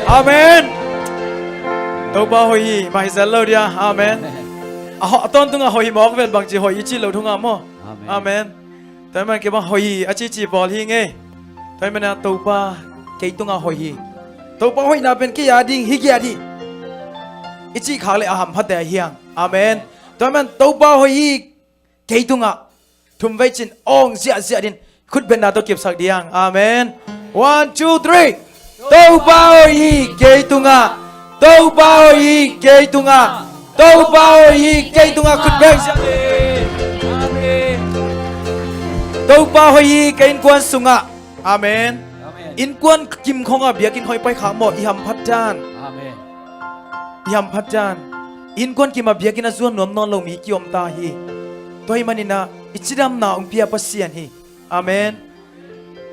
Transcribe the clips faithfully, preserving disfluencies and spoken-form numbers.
Amen. Topa hoih hi, maizel lo dia. Amen. A ho-, a tawntung a hoih hi mawk ven bang ci hoih i cih lo thungah maw. Amen. Amen. Tua ahih manin keimah hoih hi a cici pawl hi ngei. Tua ahih manin ah Topa kei tungah hoih hi. Topa hoihna pen kei a ding hi giat hi. I cih khak leh a hamphatte a hiang. Amen. Tua ahih manin Topa hoih hi kei tungah. Thum vei cin awng ziahziah din khutbetna tawh kipsak diang. Amen. One, two, three. Topa hoih hi kei tungah. Topa hoih hi kei tungah. Topa hoih hi kei tungah. Khutbet ziah. Amen. Topa hoih hi ka innkuan sungah. Amen. Amen. Innkuan kim khawngah biakinn khawng i paikhak maw, i hamphat dan. Amen. I hamphat dan. Innkuan kimah biakinn a zuan nuam nawn lo mi kiom ta hi. Tua ahih manin ah i cidamna hong pia Pasian hi. Amen.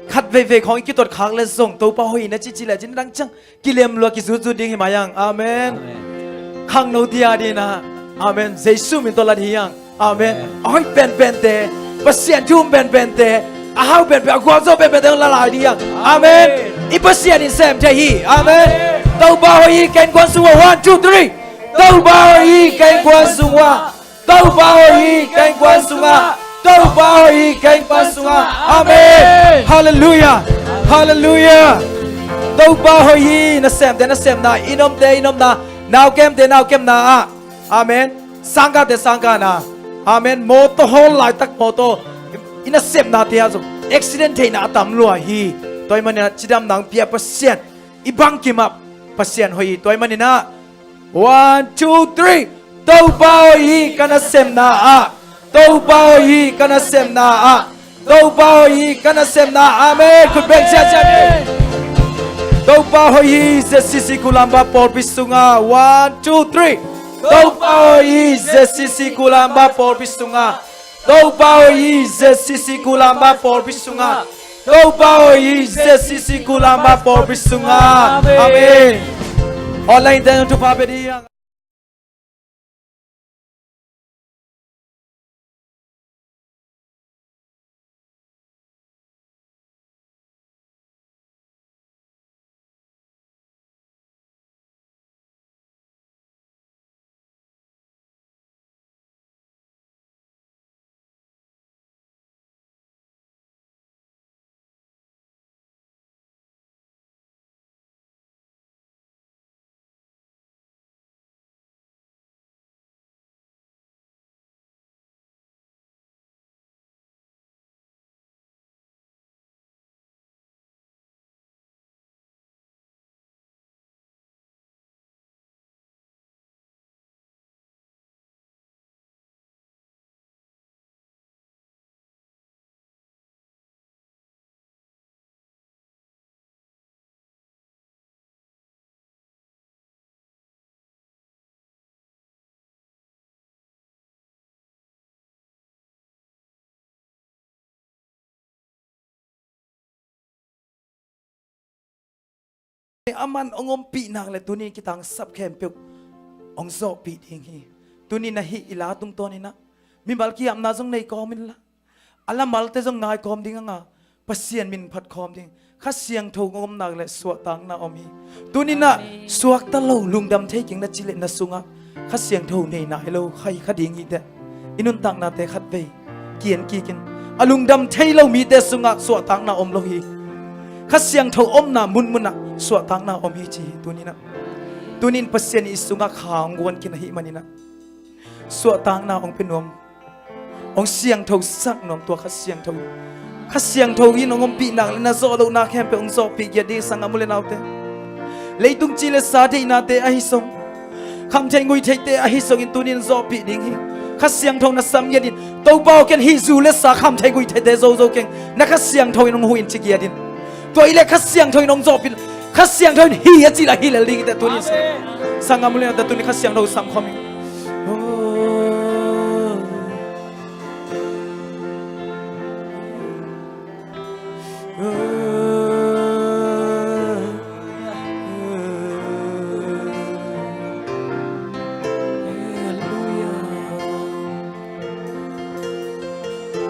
Khat veivei khawng i kitot khak leh zong Topa hoih hi na cici leh cin dang ciang kilem lua kizutzut ding hi mai ang. Amen. Amen. Khangnote a dingin ah. Amen. Jesu min tawh lat hi ang. Amen. Amen. A hoih penpente, Pasian thu um penpente, a hau penpen, a gualzo penpente hong la lai ding hi ang. Amen. Amen. I Pasian in sem thei hi. Amen. Amen. Topa hoih hi ka innkuan sungah. One, two, three. Topa hoih hi ka innkuan sungah. Topa hoih hi ka innkuan sungah. Topa hoih hi ka innkuan sungah. Amen. Amen. Halleluiah. Halleluiah. Topa hoih hi nasemte nasemna, i nomte i nomna, naukemte naukemna ah. Amen. Sangkahte sangkahna. Amen. Mawtaw hawl laitak mawtaw i nasepnate ah zong accident theihna a tam lua hi. Tua ahih manin ah cidamna hong pia Pasian, i bangkim ah Pasian hoih hi. Tua ahih manin ah one, two, three. Topa hoih hi ka nasepna ah. Topa hoih hi ka nasepna ah. Topa hoih hi ka nasepna. Amen. Khut beng ziahziah ni. Topa hoih hi Z C C Kulamba pawlpi sungah. One, two, three. Topa hoih hi Z C C Kulamba pawlpi sungah. Topa hoih hi Z C C Kulamba pawlpi sungah. Topa hoih hi Z C C Kulamba pawlpi sungah. Amen. Amen. Online te thupha pia ding. Aman hong ompih nak le tuni kitangsap khempeuh hong zawhpih ding hi. Tuni na hih i la tungtawn inah mimal ki-apna zong nei kawm inla, a la malte zong ngai kawm ding anga, Pasian min phat khawm ding. Kha Siangtho hong om nak le suahtakna om hi. Tuni inah suakta lo, lungdam thei keng na ci le na sungah Kha Siangtho nei nai lo kha hi kha ding hi teh. I nuntaknate khatvei kian kikin a lungdam thei lo mite sungah suahtakna om lo hi. Kha Siangtho omna munmunah suahtakna om hi ci hi. Tuni inah, tuni in Pasian i sungah kha hong guan khin ahih maninah suahtakna hong pia nuam, hong siangthosak nuam tua Kha Siangtho. Kha Siangtho in hong ompih nak le na zawh lohna khempeuh hong zawhpih giat ding hi sangam u le naute. Leitung ci le sa deihnate ahi zong, khamtheih nguitheihte ahi zongin tuni in zawhpih ding hi. Kha Siangtho na sam giat in, Topa aw, ken hih zu le sa, khamtheih nguitheihte zozo keng, na Kha Siangtho in hong huh in ci giat in. Tua hi le Kha Siangtho in hong zawhpih, Kha Siangtho in hi a cih lah hi lel ding hi teh tuni in. Amen. Sangam u le naute, tuni Kha Siangtho sam khawm hi.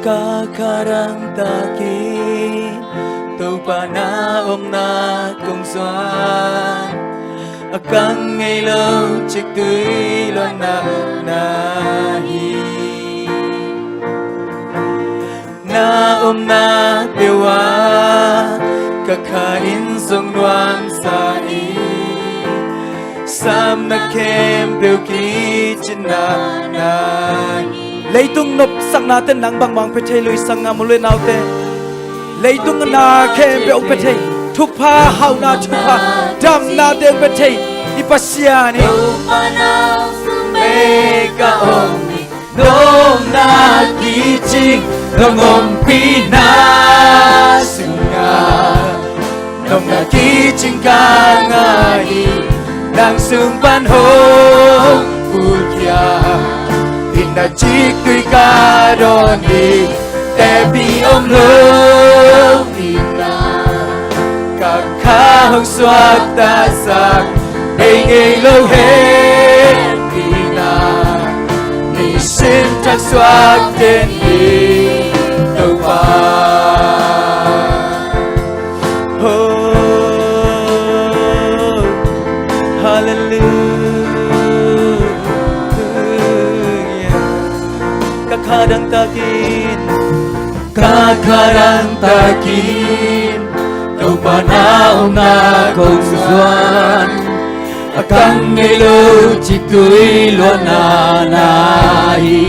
Ka kharang takin Topa na omna kong Ka ngei lo ciktui luanna na hi. Na omna peuh ah ka kha in zong nuamsa hi. Samna khempeuh kicinna na hi. Leitung nopsakna ten nang bangmah hong pia thei lo hi, sanggam u le naute. Leitung na khempeuh hong pia thei. Thupha, hauhna thupha, damna te hong pia thei i Pasian hi. Topa nang sung bek a om hi. Nopna kicing nong ompihna sungah, nopna kicing ka ngah hi. Nang sung pan hong pulkhia, inn ah ciktui ka dawn hi. Tepi om lo inn ah ka kha hong suaktasak, bei ngei lo hehpihna, nisim thak suak den hi Topa. Oh, hallelujah. Ka kha dangtakin, ka kha dangtakin Topa na omna kong zuan. A ka ngei lo ciktui luanna na hi.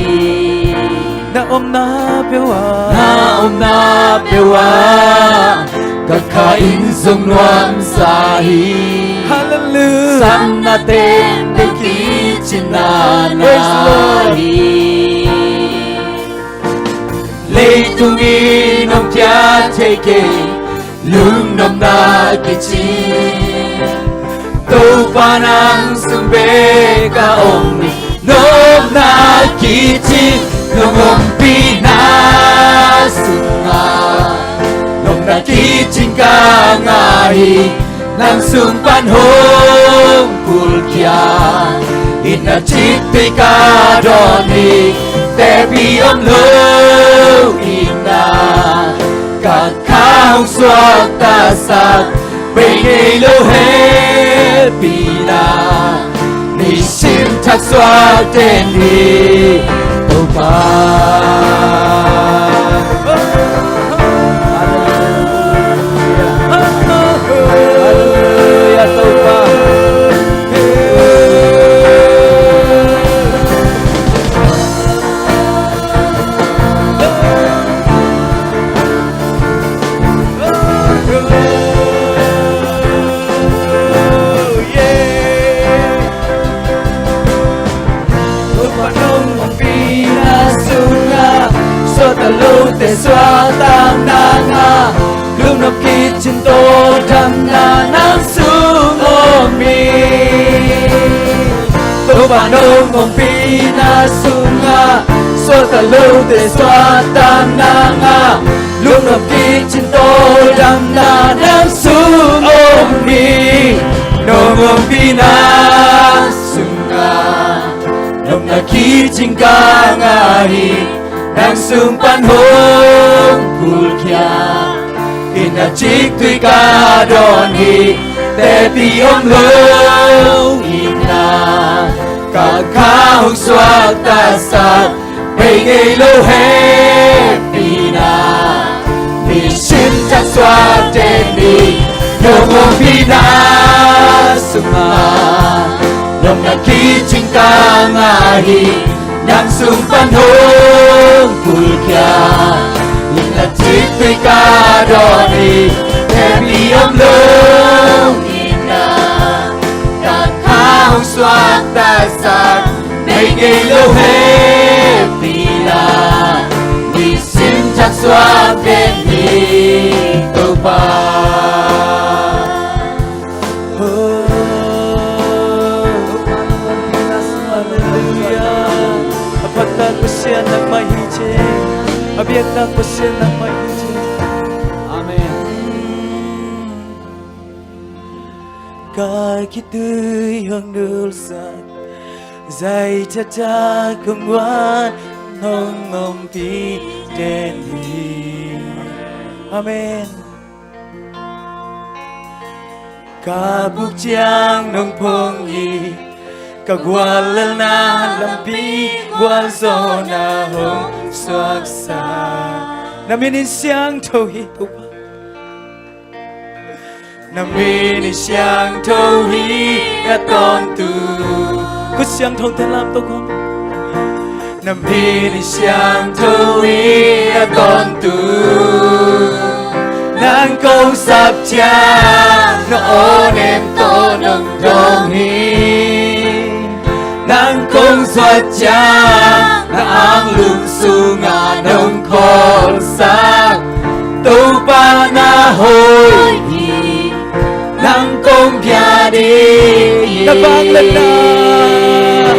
Na omna peuh ah, na omna peuh ah ka kha in zong nuamsa hi. Hallelujah. Samna khempeuh kicinna na hi. Leitung in hong pia thei kei lungnopna kicing, Topa nang sung bek a om hi. Nopna kicing nong ompihna sungah, nopna kicing ka ngah hi. Nang sung pan hong pulkhia, inn ah ciktui ka dawn hi. Tepi om lo inn ah ka kha hong suaktasak, bei ngei lo hehpihna, nisim thak suak den hi Topa. Hallelujah. Hallelujah, Topa. Topa nong ompihna sungah, suakta lote suakta na ngah, lungnop kicing tawh damna nang sung om hi. Topa nong ompihna sungah, suakta lote suakta na ngah, lungnop kicing tawh damna nang sung om hi. Nong ompihna sungah nopna kicing ka ngah hi. Nang sung pan hong pulkhia, inn ah ciktui ka dawn hi. Tepi om lo inn ah ka kha hong suaktasak, bei ngei lo hehpihna, nisim thak suak den hi. Nong ompihna sungah nopna kicing ka ngah hi. Nang sung pan hong pulkhia, inn ah ciktui ka dawn hi. Tepi om lo inn ah ka kha hong suaktasak, bei ngei lo hehpihna, nisim thak suak den hi Topa. Oh, hallelujah. A phattak Pasian nangmah hi ci. A biaktak Pasian nangmah hi ci. Amen. Ka khitui hong dulsak, zai taktak hong wan, hong ompih den hi. Amen. Ka buk ciang nong phong hi, ka guallelhna lampi gualzawhna hong suaksa. Na min in siangtho hi, Topa. Na min in siangtho hi a tawntung. Khut siangtho te lam tawh kong. Na min in siangtho hi a tawntung. Nang kong sap ciang na aw nem tawh nong dawng hi. Nang kong zuat ciang na anglum sungah nong khawlsak. Topa na hoih hi, nang kong bia ding hi. Na vangliatna,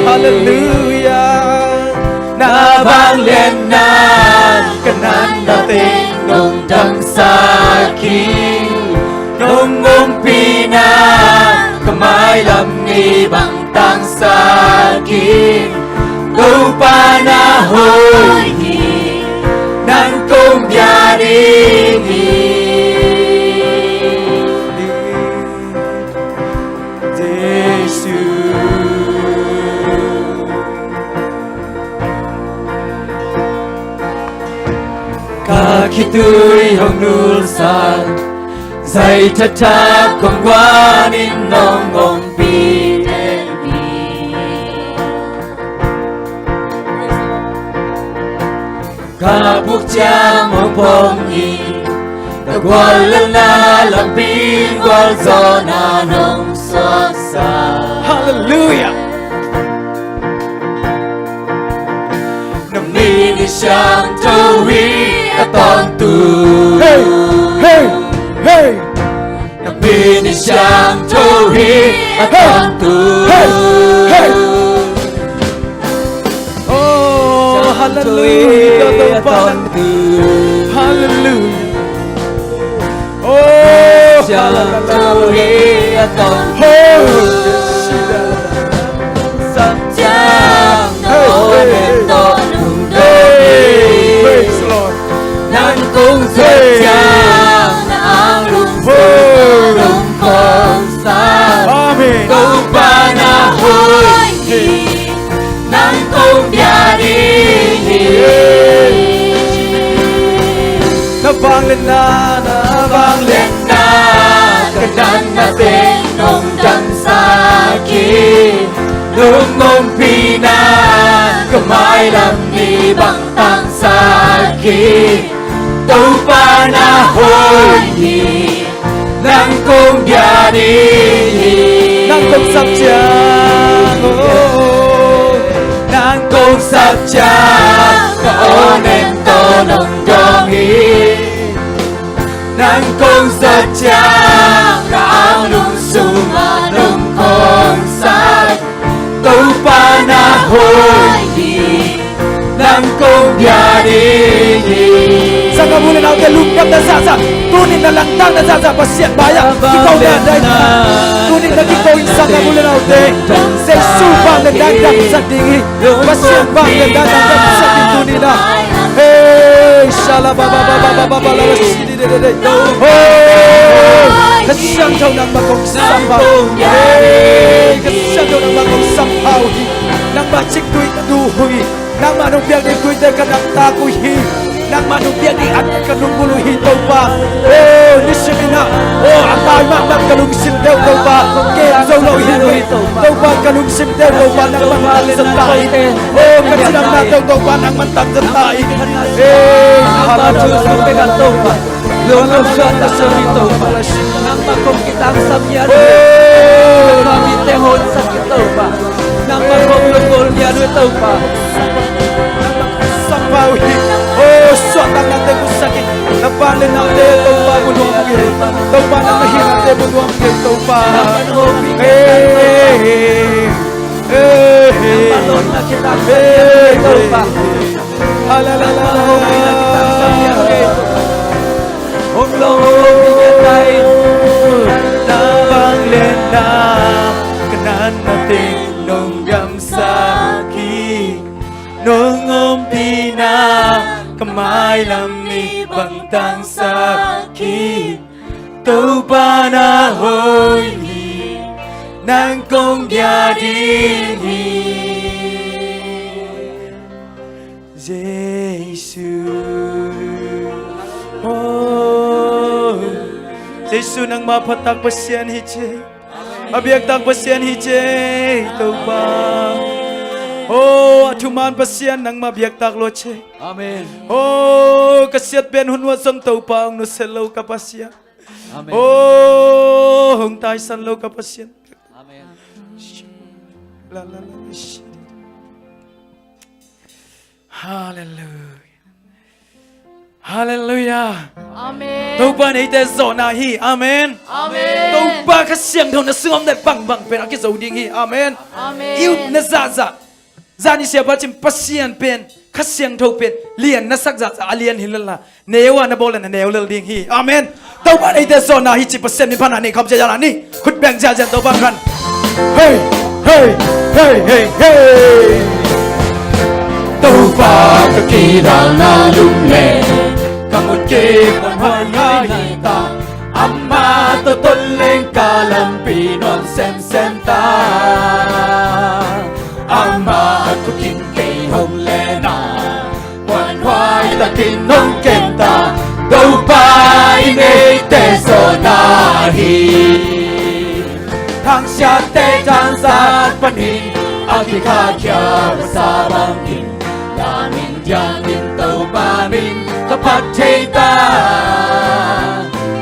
halleluiah. Na vangliatna, ka natna teng nong damsak hi. Nong ompihna, ka mailam ni bang tangsak hi. Topa na hoih hi, nang kong bia ding hi. Jesu. Ka khitui hong nulsak, zai thathak kong guan in nong ompih den hi. Ka buk ciang hong phong hi, ka guallelhna lampi gualzawhna nong suaksa. Halleluiah. Na min in siangtho hi a tawntung. Hey, hey, hey. Na min in siangtho hi a tawntung. Hey, hey. Oh, halleluiah, Topa. Halleluiah. Oh, halleluiah. Oh, yes. Hey, hey, hey. Praise the Lord. Nang kong zuat ciang na anglum sungah nong khawlsak. Amen. Topa na hoih hi, nang kong bia ding hi. Na vangliatna, na vangliatna, ka natna teng nong damsak hi. Nong ompihna, ka mailam ni bang tangsak hi. Topa na hoih hi, nang kong bia ding hi. Nang kong sap ciang, oh, nang kong sap ciang, ka aw nem tawh nong dawng hi. Nang kong zuat ciang na anglum sungah nong khawlsak. Topa na hoih hi, nang kong bia ding hi. Sanggam u le naute, lungdamna zahzah, tuni-in na langdangna zahzah Pasian mai-ah kiko na dai. Tuni-in na kiko in, sanggam u le naute, Jesu vangliatna damsak ding hi. Pasian vangliatna damsak ding tuni-in ah. Hey, shala ba ba ba ba ba ba ba la ba shi. Oh, ka siangtho nangmah kong sampha uh hi. Ka siangtho nangmah kong sampha uh hi. Nangmah cingtuite uh hi. Nangmah nong piak ding tuite ka nangtak uh hi. Nangmah nong piak ding an ka lunggulh uh hi, Topa. Oh, nisimin ah, oh, a tai mahmah ka lungsimte uh, Topa, kem zo lo hi uh hi. Topa, ka lungsimte uh, Topa, nangman tang zata in. Oh, ka cidamnate uh, Topa, nangman tang zata in. Eh, hallelujah. Lungdam suak ta sawm hi Topa. Nangmah kong kitangsam hi a, Topa, mite hong honsak hi Topa. Nangmah kong lunggulh hi a, Topa. Nangmah kong sampha uh hi. Oh, suahtaknate mu sak in. Na vangliatnate Topa mu nuam uh hi. Topa, na hinate mu nuam uh hi Topa. Nangmah hong honsak hi Topa. Nangmah lawpna kitangsam hi a, Topa. Hong lawng hong lawng hi a tai. Na vangliatna, ka natna teng nong damsak hi. Nong ompihna, ka mailam ni bang tangsak hi. Topa na hong hi, nang kong gia ding hi. Jesu, oh, Jesu, nangmah phattak Pasian hi ci. A biaktak Pasian hi ci, Topa. Oh, a thuman Pasian, nangmah biaktak lo ci. Amen. Oh, ka siat pen hun uah zong Topa hong nusia lo ka Pasian. Amen. Oh, hong taisan lo ka Pasian. Amen. La, la, la, la. Halleluia. Halleluia. Amen. Topa in eite zawhna hi. Amen. Amen. Topa Kha Siangtho na sungah om dan bangbang pen a kizo ding hi. Amen. Amen. I upna zahzah, zani siapa cin Pasian pen, Kha Siangtho pen lian na sak zahzah a lian hi lala, neu a na bawl a na neu lel ding hi. Amen. Topa in eite zawhna hi ci Pasian min phatna nei khawm cia, zana ni khut beng ziahziah Topa khan. Hei, hei, hei, hei, hei. Topa ka kidalna lungleng, ka mut kip hon hoi ngai hi ta. Amah tawh ton leng ka lampi nuam semsem ta. Amah khut in kei hong len a, muanhuai takin hong kem ta. Topa in eite zawhna hi. Thangsiate thangzat panin a kikhakhia masa bangin, lamin diangin Topa min ka phat thei ta.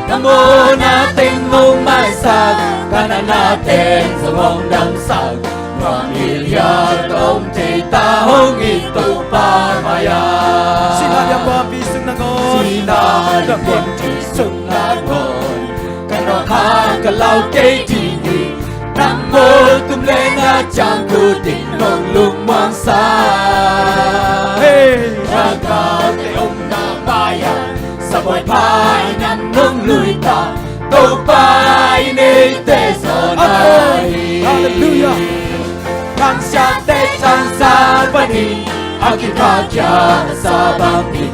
Ka mawhna teng hong maisak, ka natna teng zong hong damsak. Nuam hilhial ka om thei ta, hong it Topa mai-ah. Sihna lian puanpi sung nangawn, sihna lian puanpi sung nangawn, ka nawhkha ka lau kei ding hi. Nang mawl tum leng a ciangkut in hong lungmuangsak. Hei, ralkapte omna mai-ah, sabuai pha in nang hong lui ta. Topa in eite zawhna hi. Halleluia. Thangsiate thangzat panin a kikhakhia masa bangin,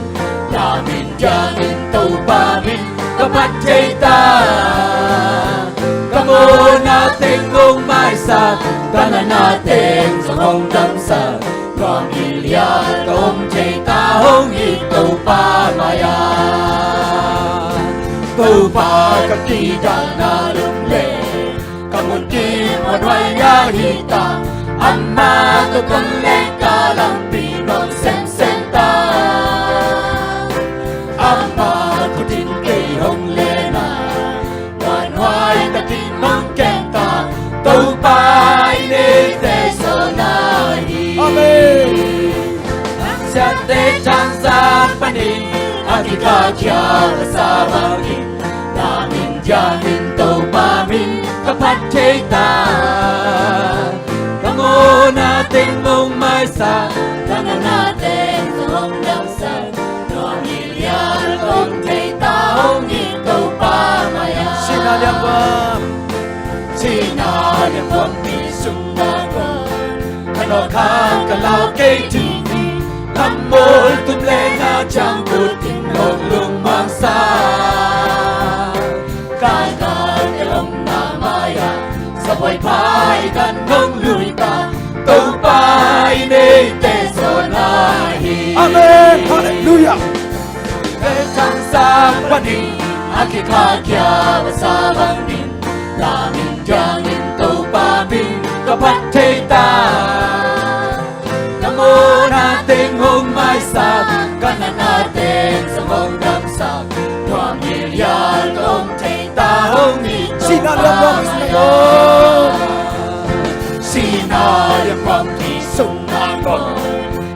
lamin diangin Topa min ka phat thei ta. Ka mawhna teng hong maisak, ka natna teng zong hong damsak. Nuam hilhial ka om thei ta, hong it Topa mai-ah. Topa ka kidalna lungleng, ka mut kip hon hoi ngai hi ta. Amah tawh ton leng ka lampi nuam semsem ta. Amah khut in kei hong len a, muanhuai takin hong kem ta. Topa in eite zawhna hi. Amen. Thangsiate thangzat panin a kikhakhia masa bangin, lamin diangin Topa min ka phat thei ta. Ka mawhna teng hong maisak, ka natna teng zong hong damsak. Nuam hilhial ka om thei ta, hong it Topa mai-ah. Sihna lian puan, sihna lian puanpi sung nangawn, ka nawhkha ka lau kei ding hi. Nang mawl tum leng a ciangkut in hong lungmuangsak. Ralkapte omna mai-ah, sabuai pha in nang hong lui ta. Topa in eite zawhna hi. Amen. Halleluia. Thangsiate thangzat panin a kikhakhia masa bangin, lamin diangin Topa min ka phat thei ta. Ka mawhna teng hong maisak, ka natna teng zong hong damsak. Nuam hilhial ka om thei ta, hong it Topa mai-ah. Sihna lian puanpi sung nangawn,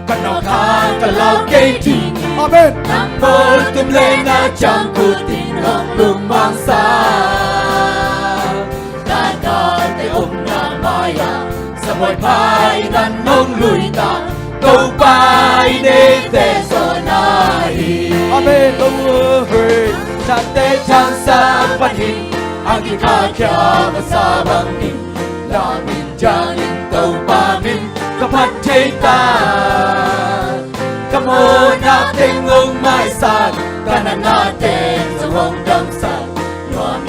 ka nawhkha ka lau kei ding hi. Amen. Nang mawl tum leng a ciangkut in hong lungmuangsak. Ralkapte omna mai-ah, sabuai pha in nang hong lui ta. Topa in eite zawhna hi. Amen. Thangsiate thangzat panin a kikhakhia masa bangin, lamin diangin Topa min ka phat thei ta. Ka mawhna teng hong maisak, ka natna teng zong hong damsak. Nuam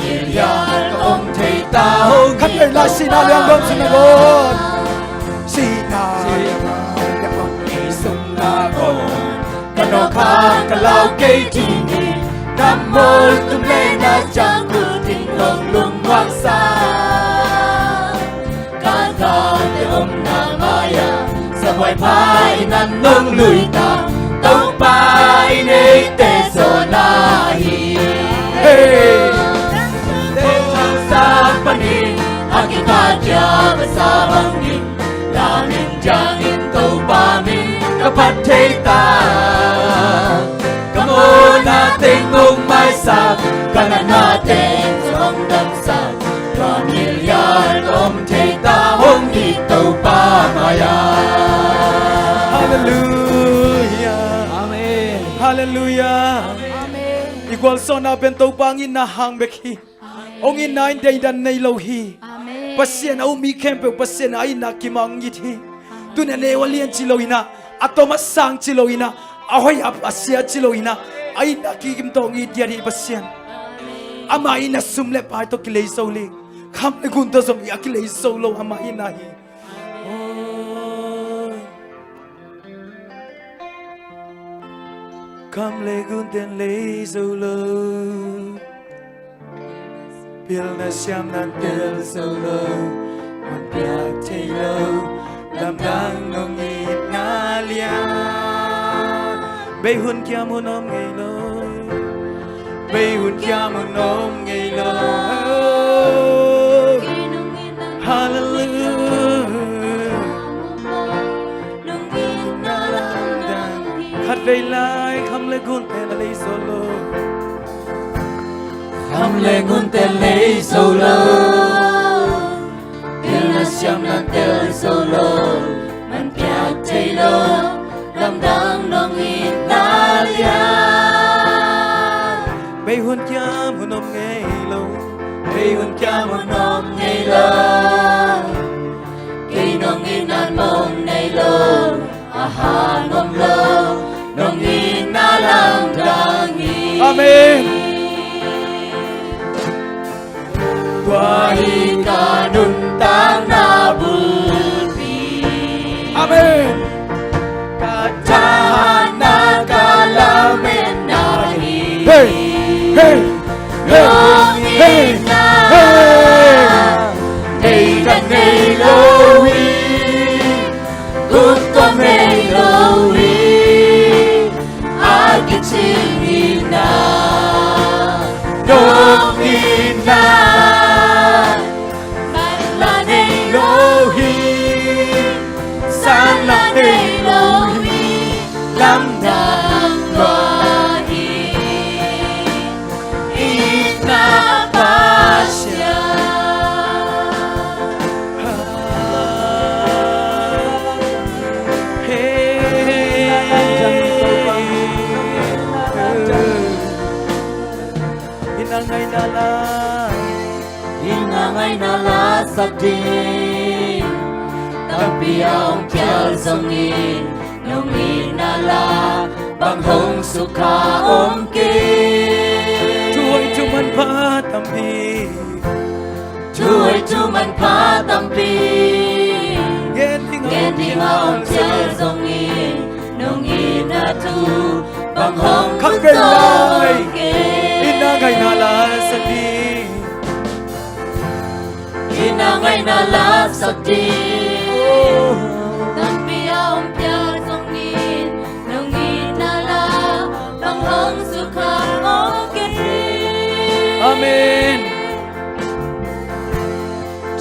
Khat vei la sihna liang gawm sihna gawm. Sihna liang gawm sihna gawm. Ka nawk kha ka lau kei ding hi. Na mawltum le na ciangkul ding hong lungmuang sa. Ka tate omna mai-ah sabuai pha-in an nong lui ta. Topa in eite zawhna hi. Hey! Te thangsak panin a kikatkia ka sa bangin, lamin ciangin Topa min ka phat thei ta. Ka mawhna teng hong maisak, ka natna teng zong hong damsak. Tua milian om thei ta hong it Topa mai-ah. Halleluiah. Amen. Halleluiah. Amen. I gualzawhna pen Topa hong itna hang bek hi. Amen. Hong itna in deidan nei lo hi. Amen. Pasian a um mi khempeuh Pasian a itna kim a hong it hi. Tuni a neu a lian ci lo in ah, a tom a sang ci lo in ah, a hoih a, a sia ci lo in ah, a itna kikim tawh hong it hi Pasian. Amah itna sum le pai tawh kilei zo leng, kham le gun tawh zong a kilei zo lo amah itna hi. Kham le gunten lei zo lo. Pilna siamna tel zo lo, man piak thei lo, lamdang nong itna lian. Bei hun kiam hun om ngei lo, bei hun kiam hun om ngei lo. Hallelujah. Khat vei lai, kham le gunten lei zo lo. Kham le gunten lei zo lo. Pilna siamna tel zo lo. Man piak thei lo. Lamdang nong itna lian. Bei hun kiam hun om ngei lo. Bei hun kiam hun om ngei lo. Kei nong itna mong nei lo. A hang om lo, nong itna lamdang hi. Amen. Tua hi ka nuntakna bulpi. Amen. Ka thahatna ka lametna hi. Hey, hey, hey, nong itna. Hey. Deidan nei lo hi. Kum tua nei lo hi. A kicing itna, dong itna. Manla nei lo hi. Sanla nei lo hi. Lamdang lua hi. Itna Pasian. Hey. Inn a ngaihna la, inn a ngaihna la sak ding tampi a hong phial zongin, nong itna la bang hong sukha om kei. Thu hoih thu manpha tampi, thu hoih thu manpha tampi gen ding a hong phial zongin, nong itna thu bang hong, khat vei lai, om kei. Inn a ngaihna la sak ding. Inn a ngaihna la sak ding tampi a hong phial zongin, nong itna la bang hong sukha om kei. Amen.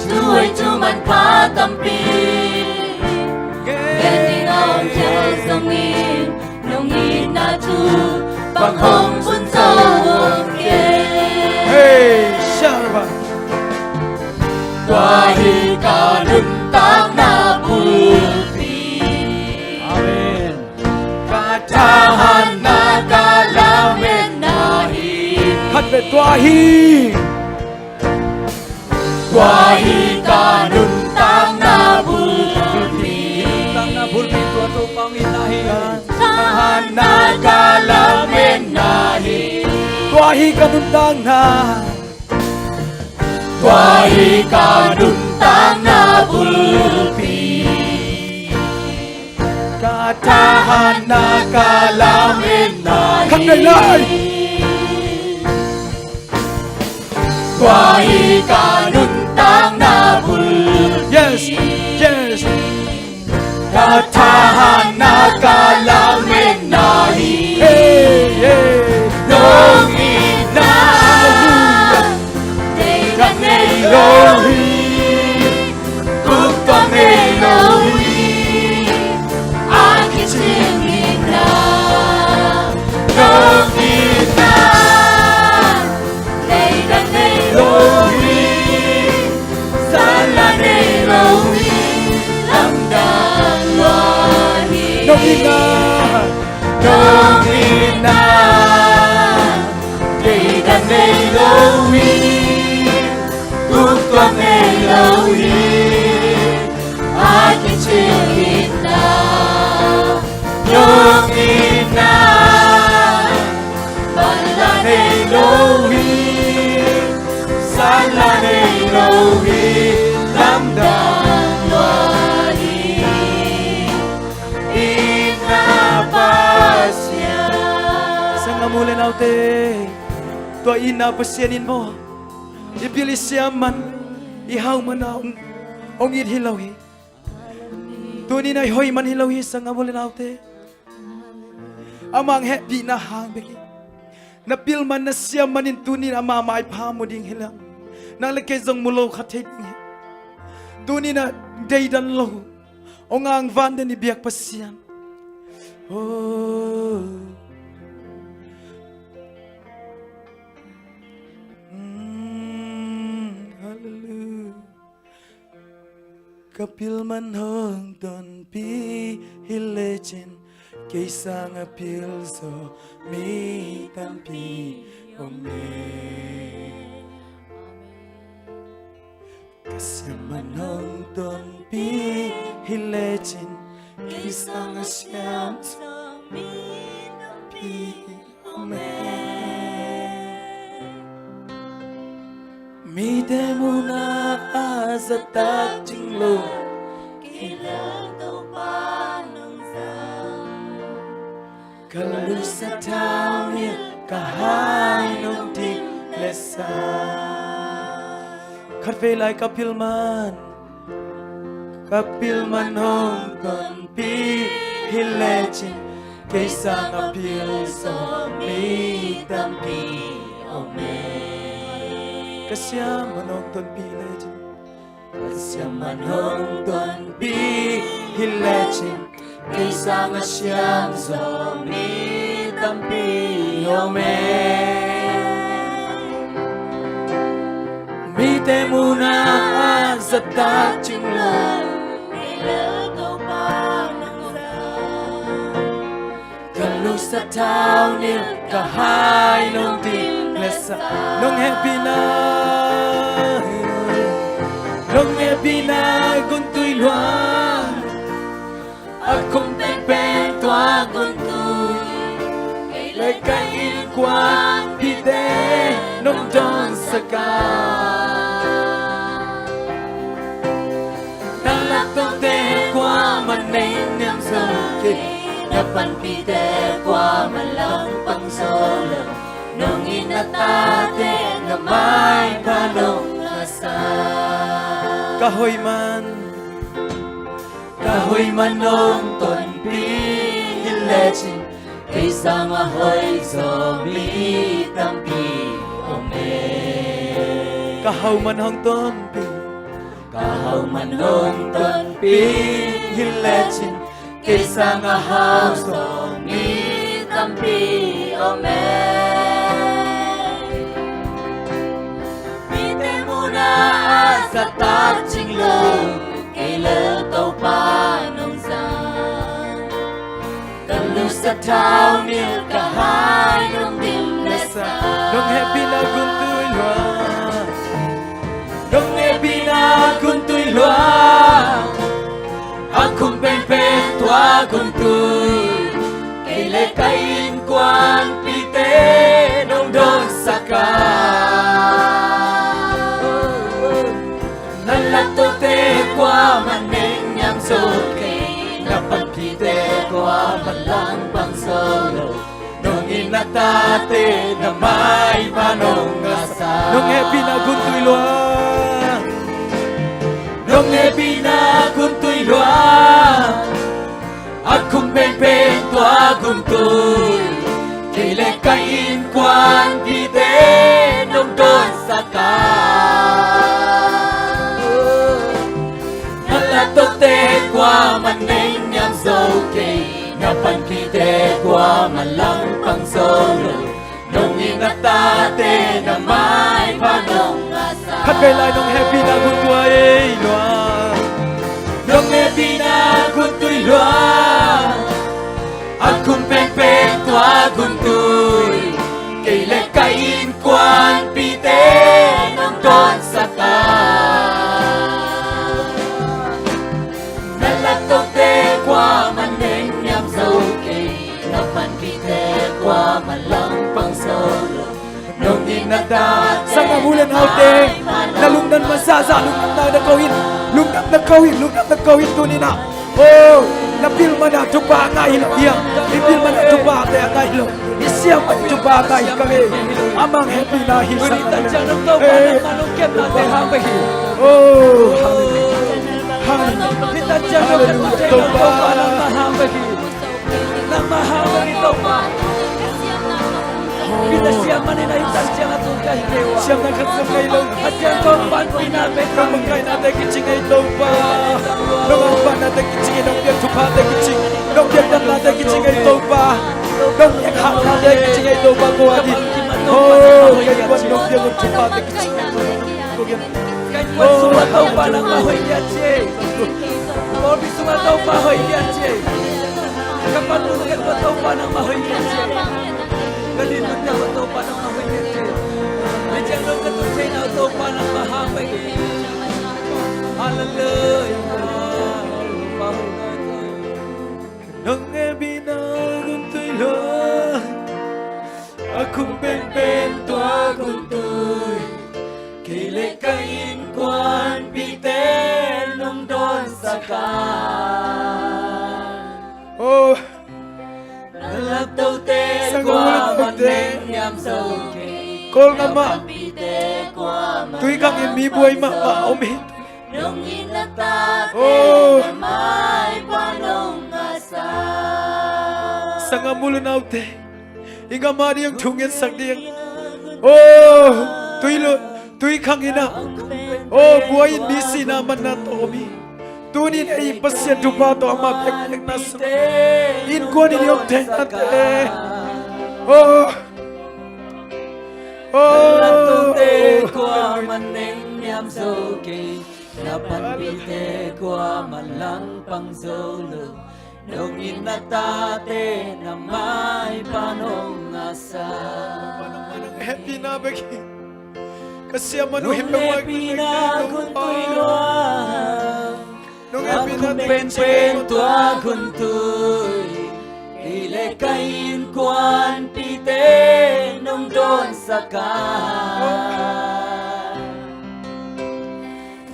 Thu hoih thu manpha tampi gen ding a hong phial zongin, nong itna thu bang hong bun zo om kei. Hey, Shabbat. Tua hi ka nuntakna bulpi. Amen. Ka thahatna ka lametna hi. Khat vei, tua hi. Tua hi ka nuntakna bulpi. Nuntakna bulpi tua Topa hong itna hi. Thahatna ka lametna hi. Tua hi ka nuntakna. Tua hi ka nuntakna bulpi, ka thahatna, ka lametna hi. Khat vei lai. Tua hi ka nuntakna bulpi. Yes, yes. Ka thahatna, ka lametna hi. Hey, hey. Nong itna. Hallelujah. Deihna nei lo hi. Kuktuak nei lo hi. A kicing itna. Nong itna. Deihna nei lo hi. Zanla nei lo hi. Lamdang lua hi. Nong itna. Nong itna. Deihna nei lo hi. Kuktuak nei lo hi. A kicing itna. Nong itna. Manla nei lo hi. Zanla nei lo hi. Lamdang lua hi. Itna Pasian. Sanggam u le naute, tua itna Pasian in maw, i bil i siam man, i hau man a hong, hong it hi lo hi. Tuni-in a i hoih man hi lo hi, sanggam u le naute. Amah hong hehpihna hang bek hi. Na pil man, na siam manin tuni-in amah maipha mu ding hi leng, nang le kei zong mu lo kha thei ding hi. Tuni-in a deidan lo, hong hang van den i biak Pasian. Oh. Mm, hallelujah. Ka pil man hong tonpih hi lecin, kei sanga pil zaw mi tampi om e. Ka siam man hong tonpih hi lecin, kei sanga siam zaw mi tampi om e. Mite muhna a zahtak cing lo, kei le Topa nong zang. Ka lusa thau nilh, ka hai nong dim le sa. Khat vei lai. Ka pil man, ka pil man hong tonpih hi lecin, kei sanga pil zaw mi tampi om e. Ka siam man hong tonpih lecin, ka siam man hong tonpih hi lecin, kei sanga siam zaw mi tampi om e. Mite muhna a zahtak cing lo, kei le Topa nong zang. Ka lusa thau nilh, ka hai nong dim le sa. Nong hehpihna, nong hehpihna guntui lua, a khum pengpeng tua guntui, kei le ka innkuanpihte nong dawnsak a. Na lak tawmte kuamah nei niam zo kei, na panpihte kuamah langpang zo lo, nong it na tate na maipha nong ngahsak. Ka hoih man, ka hoih man hong tonpih hi lecin, kei sanga hoih zaw mi tampi om e. Ka hau man hong tonpih, ka hau man hong tonpih hi lecin, kei sanga hau zaw mi tampi om e. Mite muhna a zahtak cing lo, kei le Topa nong zang. Ka lusa thau nilh, ka hai nong dim le sa. Nong hehpihna guntui lua, nong hehpihna guntui lua, a khum pengpeng tua guntui, kei le ka innkuanpihte nong dawnsak a. Laktawte kuaman nengniam zo kei, na panpihte kuaman langpang zo lo. Nong it na tate na maipha nong ngasa. Nong hehpihna gun tui lua. Nong hehpihna gun tui lua. A khum pengpeng tua gun tui, kei le ka innkuanpihte nong dawnsak a. Na laktawte kuaman nengniam zo kei, na panpihte kuaman langpang zo lo. Nong it na tate na maipha nong ngasa. Khat vei lai. Nong hehpihna gun tui lua. Nong hehpihna gun tui lua. A khum pengpeng tua gun tui, kei le ka innkuanpihte nong dawnsak a. Na laktawte kuaman nengniam zo kei, na panpihte kuaman langpang zo lo. Nong it na tate. Sanggam u le naute, na lungdam masa sa, lungdam na ko in, lungdam na ko in, lungdam na ko in tuni-in ah. Oh, na bil man a thupha a ngah hi lo hiam? I bil man a thuphate a ngah hi lo. I siam man thupha a ngah hi ka ve. Amah hehpihna hi sa. Oh, hallelujah. Hallelujah. Hallelujah. Topa. Nangmah hang bek hi Topa. Hita siam manin a hita siam a tung ka hi kei ua. Siamna khat zong ngei lo. A siam Topa in pina pe ka. Nong makainate kici ngei Topa. Nong angpanate kici ngei, nong piak thuphate kici. Nong piak damnate kici ngei Topa. Nong piak hauhnate kici ngei Topa ko a din. Oh, kei kuan nong piak thuphate kici ngei Topa. Ka innkuan sungah Topa nangmah hoih lian ci. Pawlpi sungah Topa hoih lian ci. Ka panmun ka innkuan Topa nangmah hoih lian ci. Ka dinmun ka innkuan Topa nangmah hoih lian ci. Ni ciang dong ka tun theihna Topa nangmah hang hoih lian ci. Hallelujah. Topa hoih lian ci. Nong hehpihna gun tui lua. A khum penpen tua gun tui, kei le ka innkuanpihte nong dawnsak a. Oh. Na laptote kua man neng niam zo kei. Kawl ngam ah. Tui khang in mi buai mahmah om hi. Nong itna tate na maipha nong ngahsak. Sanggam u le naute, i gam a ding thu ngetsak ding. Oh, tui lo, tui khang in ah. Oh, buai in mi sihna manna tawh om hi. Tuni in ei Pasian thupha tawh amah biakpiakna sungah innkuan in i om theihnate. Oh. Oh. Na laptote kua man neng niam zo kei. Na panpihte kua man langpang zo lo. Nong itna tate na maipha nong ngahsak. Hehpihna bek hi. Ka siam man uh hi peuhmah. Nong hehpihna gun tui lua. Nong hehpihna tate penpen tua gun tui. Kei le ka innkuanpihte nong dawnsak a.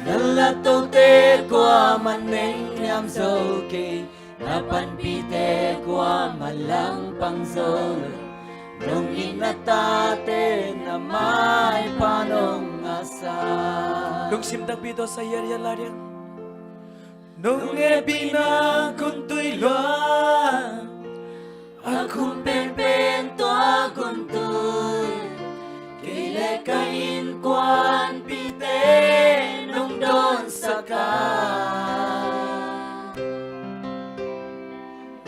Na laptote kua man neng niam zo kei. Na panpihte kua man langpang zo lo. Nong itna tate na maipha nong ngahsak. Lungsim takpi tawh sa hiathiat lai ding. Nong hehpihna gun tui lua. A khum penpen tua gun tui. Kei le ka innkuanpihte nong dawnsak a.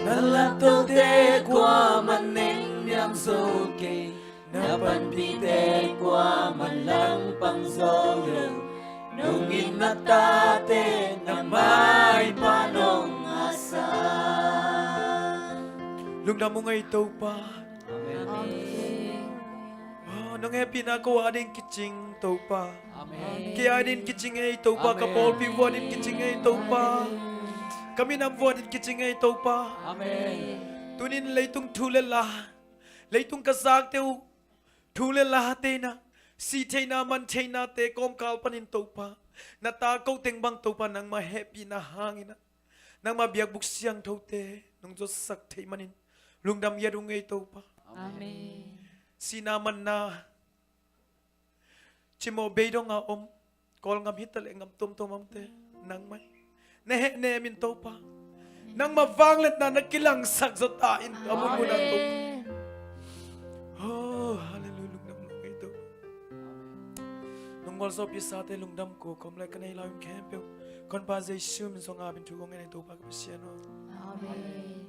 Na laptote kua man neng niam zo kei. Na panpihte kua man langpang zo lo. Nong itna tate na maipha nong ngahsak. Lungdam ung ei Topa. Amen. Oh, nong hehpihna ko a ding kicing Topa. Amen. Kei a ding kicing ei Topa. Amen. Ka pawlpi vua ding kicing ei Topa. Amen. Ka minam vua ding kicing ei Topa. Amen. Tunin leitung thu le la, leitung ka zakte uh thu le late in ah, sih theihna man theihnate kawmkal panin Topa, Na ta ko teng bang Topa nangmah hehpihna hangin ah, nangmah biakbuk siangthote nong zuatsak theih manin lungdam hiat ung ei Topa. Sihna manna cimawh beidong a om, Kawlgam hi taleh gam tuamtuam a omte nangmah in na hehnem in Topa, nangmah vangliatna na kilangsak zaw ta in a munmun ah Topa. Oh, hallelujah, lungdam lo ei Topa. Nong gualzawhpih sate lungdam ko kawm le ka nei lai un khempeuh, ka Honpa Jesu min suang a bang thu kong ngen ei Topa ka Pasian aw. Amen.